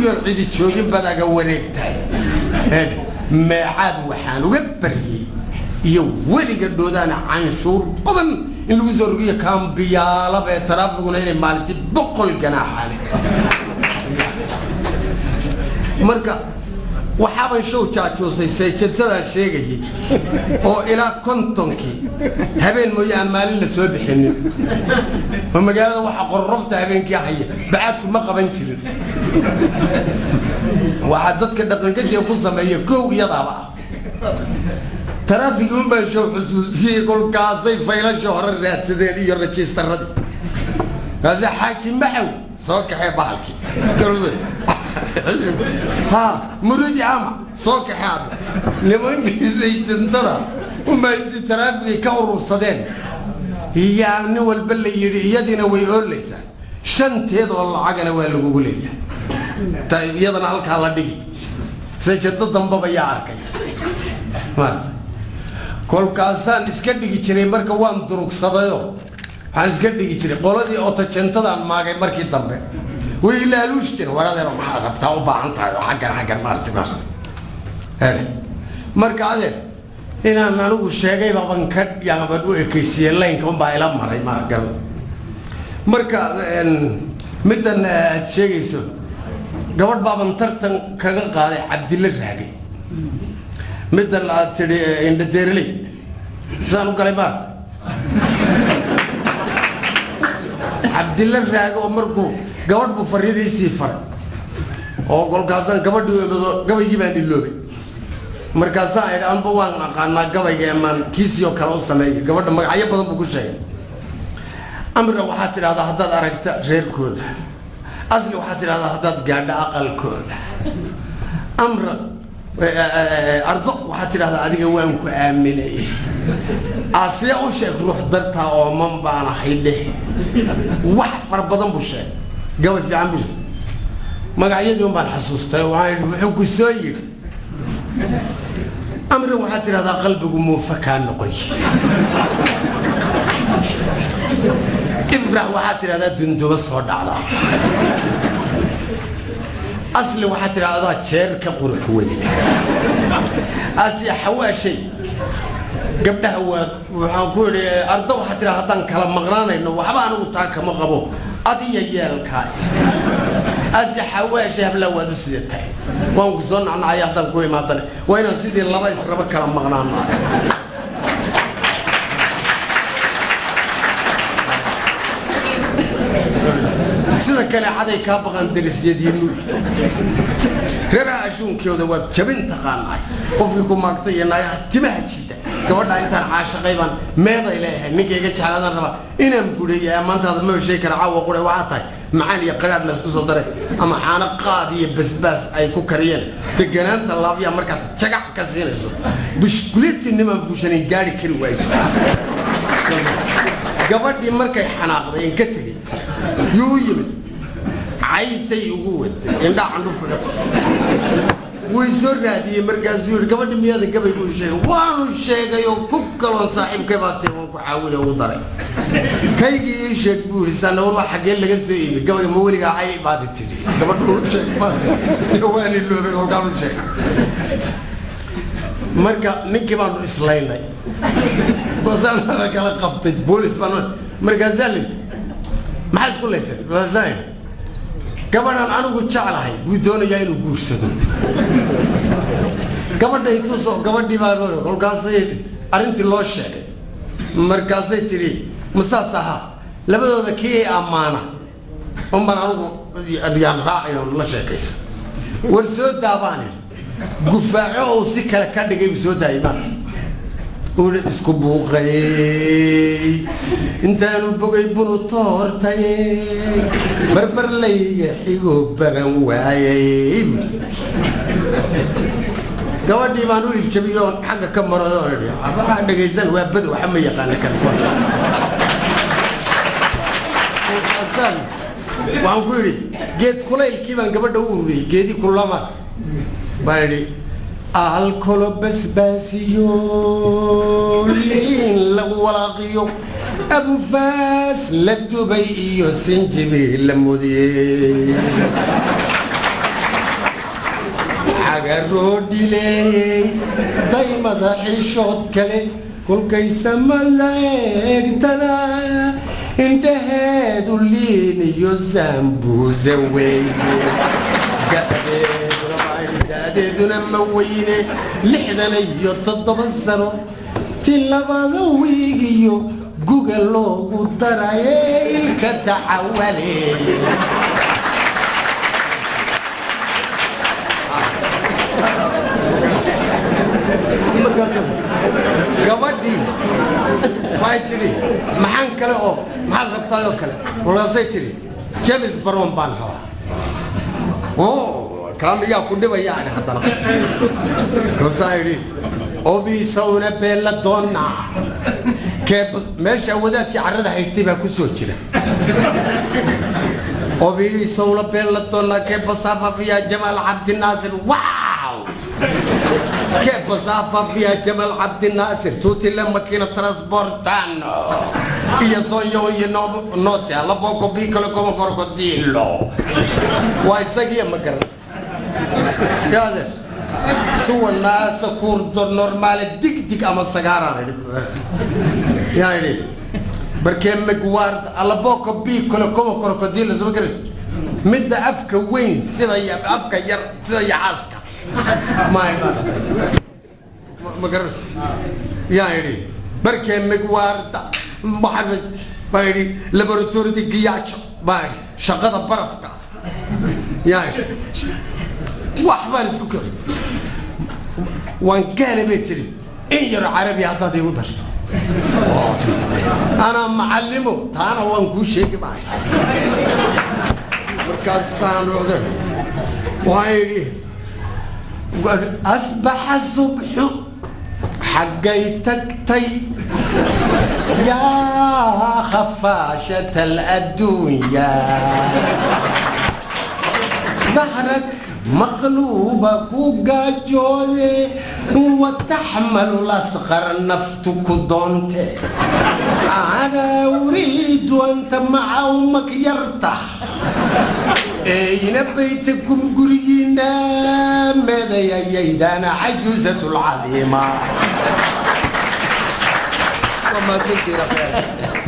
Gurigoon cidi joogin baad aga wareegtahay. Meecaad waxaan uga baryey iyo weliga dhoodaana canshuur badan in lagu soo rogiyo kaambiyaalaba ee taraafiguna inay maalintii 100 ganaaxa leh. Marka waxaaban show jaajoosay sayjantadaan sheegayay oo ilaa 50-kii habeen mooye aan maalin la soo bixinin, oo magaalada waxa qororofta habeenkii haya bacaadku ma qaban jirin. Waxaa dadka dhaqangadiga ku sameeya kow iyadaaba ah taraafigii unbaan show xusuusiyey. Kolkaasay faylashii hore raadsadeen iyo rajistaradii, kaase Xaaji Maxow soo kaxee bahalkii, ha Muridi ama soo kaxee. Adda nimankii sayjantada unbaa intii taraafigay ka urursadeen iyaa nin walba la yidhi iyadiina way oolaysaa, shanteed oo lacagana waa lagugu leeyahay, iyadana halkaa la dhigi sayjado dambaba yaa arkay maarata. Kolkaasaan iska dhigi jiray. Marka waan durugsadayoo waxaan iska dhigi jiray qoladii otojentadaan maagay. Markii dambe way ilaaluushi jireen, war adeero, maxaad rabtaa, u baahan tahay oo xaggan xaggan maarata maarata. Marka adeer, inaan anigu sheegay baban ka yaaban u ekeysiiyey, laynka unbaa ila maray, ma garan. Marka middan aad sheegayso, gabadh baaban tartan kaga qaaday Cabdilla Raagay. Middan aad tidhi indhadeerley sidaan u galay maarta Cabdilla Raage, oo markuu gabadh buu fariin faray, oo kolkaasaan gabadhii imado, gabaygii baan iloobay. Markaasaan idhi, anba waan aqaanaa gabayga, emaan kiisii oo kale u sameeya. Gabadha magacyo badan buu ku sheegay. Amra waxaad tidhahdaa haddaad aragta reerkooda, Asli waxaad tidhahdaa haddaad gaadho aqalkooda, Amra Ardo waxaad tidhahdaa adiga waan ku aaminay, Aasiya u sheeg ruux dartaa ooman baan ahay dheh. Wax fara badan buu sheegay, gabay fiican buu sheegay. Magacyadii un baan xasuustay. Waxaan idhi, wuxuu ku soo yidhi, Amri waxaad tidhahdaa qalbigu muufa kaa noqoy, Ifrax waxaad tidhahdaa dunduba soo dhacdaa, Asli waxaad tidhahdaa jeer ka qurux weyn, Asiya xawaashay gabdhaha waa. Waxaan ku idhi, Ardo waxaad tidhahdaa haddaan kala maqnaanayno waxba anigu taa kama qabo adiya yeelkaa, Asiya xawaashay hablaa waad u sidatay, waan ku soo nacnacay haddaan ku imaadane, waa inaan sidii laba israba kala maqnaano. Sida kale caday kaa baqan darisyadiinu, reeraha ashuunkooda waad jabin taqaanay, qofkii ku maagtay iyo naagaha timaha jida. Gabadha intaan caashaqay baan meeday leeyahay, ninka iga jeclaadaan rabaa inaan bureeya. Maantaada maba sheegi kara caawa qure waxaa tahay macaan iyo qiraadh laysku soo daray ama caano qaad iyo basbaas ay ku kariyeen, deganaanta laabyaa markaad jagac ka siinayso, bushkuleti nimaan fuushanayn gaari kari waayo. Gabadhii markay xanaaqday in ka tegey yuu u yimid, caysay ugu watay, indhaa candhufka ka tufay, way soo raadiyey. Markaasuu yidhi, gabadhi miyaada gabaygu u sheegay? Waanu sheegay oo ku kaloon saaxiibkay baa tee waan ku caawinay ugu daray. Kaygii ii sheeg buu yidhi. Sana war waa xaggee laga soo iibay gabayga? Ma weligaa cay baad tidhi? Gabadhu u sheeg baad tidhi? Dee waan iloobay, kolkaan u sheegay. Marka ninkii baanu islaynay, goosaan la kala qabtay, boolis baan. Markaasaa la yidhi, maxaa isku layseen? Markaasaan idhi, gabadhan anigu jeclahay buu doonayaa inuu guursado, gabadhay tuso. Gabadhii baa kolkaasay arrintii loo sheegay. Markaasay tidhi, ma saas ahaa? Labadooda kii ay ammaana unbaan anigu yaan raacay oon la sheekaysa. War soo daa baan idhi. Gufaaco uu si kale ka dhigay buu soo daayay. Maarka uu isku buuqay intaanu bogay bunu toortay, barbar layga xigo baran waayay. Gabadhii baan u iljabiyey oon xagga ka maray oon idhi, waxaa dhegaysan waa bad, waxa ma yaqaana kan. Kolkaasaan waxaan ku idhi, geed kulaylkii baan gabadha u ururiyey, geedii kulama baan idhi, alkolo basbaasiyo liin lagu walaaqiyo, abufaas la dubay iyo sinjibi la mudiyey. Cagaroodhileeyey daymada xishood kale, kolkaysamada eegtana indhaheedu liin iyo sambuuse weeye. Da'deeduna ma weyne, 67 sano, ti labada wiigiyo guga loogu daraye, ilka dacawaleeye. Markaas gabadhii waxay tidhi, "Maxaan kale oo maxaad rabtaayoo kale?" Markaasay tidhi, "James Brown baan rabaa." Oo kaa miyaa ku dhibaya idhi haddana? Markaasaa idhi, "Obisawna bella donna kee." Meesha wadaadkii carrada haystay baa ku soo jira. "Obisawna bella donna che passava via Jamal Cabdinaasir, wow, che passava via Jamal Cabdinaasir, tutte le macchine trasportano io sogno io no notte alla poco piccolo come crocodilo." Waa isagiya, ma garan yaade suwa naasa kurdo normale dig dig ama sagaaraan idhi. Yaa idhi, "Perché mi guarda alla bocca piccolo come crocodilo." Soo garas midda afka weyn sida afka yar sida yaxaaska ma garanaysa. Yaa idhi, "Perché mi guarda," waxaan baa idhi, "laboratorio di ghiaccio," baa idhi, "shaqada barafka." Yaa idhi, wax baan isku kicin. "Waan gaala," bay tiri, "in yaro Carabi haddaad iigu darto, anaa macallimo, taana waan kuu sheegi," baa. Markaasaan waxaan idhi, "Asbaxa subxu, xaggay tagtay yaa khafaashat aladdunya, dahrak maqluuba ku gaajoode, wataxmalu lasqar naftu ku doonte, ana uriidu anta maca ummak yarta eyna baytakum, gurigiina meedayayaydana cajuuzatu lcadiima." Waa mahadsantihiin.